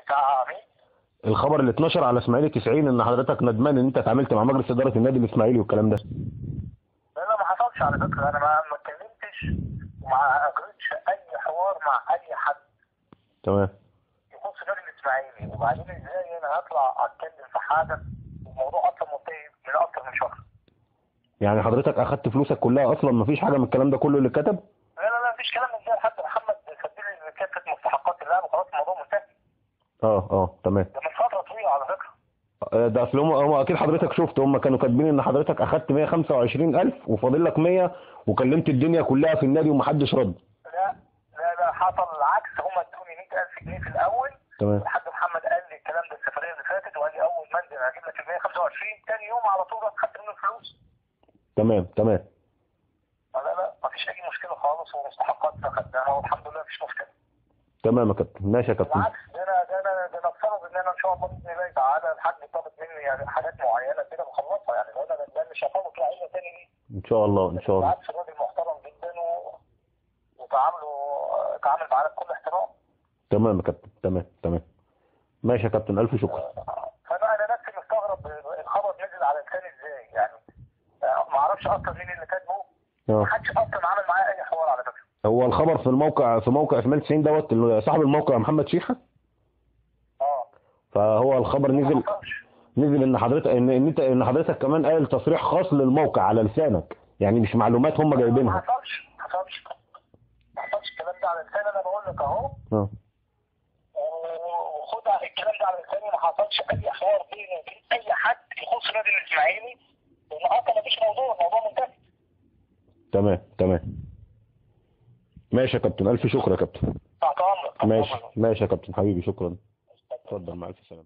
بتاع مين؟ الخبر اللي اتنشر على اسماعيلي 90 ان حضرتك ندمان ان انت اتعاملت مع مجلس ادارة النادي الاسماعيلي والكلام ده. لا لا، ما حصلش على فكرة، انا ما اتكلمتش وما اجريتش اي حوار مع اي حد. تمام. يخص النادي الاسماعيلي، وبعدين ازاي انا هطلع اتكلم في حاجة الموضوع اصلا منتهي من اكتر من شهر؟ يعني حضرتك اخدت فلوسك كلها اصلا، مفيش حاجة من الكلام ده كله اللي اتكتب؟ لا لا لا، مفيش كلام من ده. لحد محمد سجل لي كافة مستحقات اللاعب وخلاص الموضوع منتهي. اه تمام. ده من فترة طويلة على فكرة. ده اصل هم اكيد حضرتك شفت، هم كانوا كاتبين ان حضرتك اخدت 125,000 وفاضل لك 100 وكلمت الدنيا كلها في النادي ومحدش رد. لا لا لا، حصل العكس، هم ادوني 100,000 جنيه في الاول. تمام. لحد محمد قال لي الكلام ده السفرية اللي فاتت، وقال لي اول ما انزل هجيب لك ال 125، ثاني يوم على طول خدت منه الفلوس. تمام تمام. لا لا، مفيش اي مشكلة خالص، ومستحقات اخدناها والحمد لله مفيش مشكلة. تمام يا كابتن، ماشي يا كابتن. بالعكس، ده انا بفترض ان انا ان شاء الله باذن الله تعالى الحاج طلب مني يعني حاجات معينة كده بخلصها، يعني لو انا ندمان مش هفوت لعيبة تاني ليه. ان شاء الله ان شاء الله. بالعكس الراجل محترم جدا وتعامله تعامل معانا بكل احترام. تمام يا كابتن، تمام تمام، ماشي يا كابتن، الف شكر. فانا نفسي مستغرب الخبر نزل على لساني ازاي، يعني ما اعرفش اصلا مين اللي كاتبه، ما حدش اصلا عمل معايا اي حوار على فكرة. هو الخبر في الموقع، في موقع اسماعيلي 90 دوت، صاحب الموقع محمد شيحه. فهو الخبر نزل ان حضرتك ان حضرتك كمان قال تصريح خاص للموقع على لسانك، يعني مش معلومات هم جايبينها. ما حصلش الكلام ده على لساني، انا بقول لك اهو. وخد الكلام ده على لساني، ما حصلش اي حوار بيني وبين اي حد يخص نادي الاسماعيلي، لان اصلا ما فيش موضوع، الموضوع منتهي. تمام تمام، ماشي يا كابتن، الف شكر يا كابتن. تحت امرك. ماشي ماشي يا كابتن حبيبي، شكرا. اتفضل، مع الف سلامه.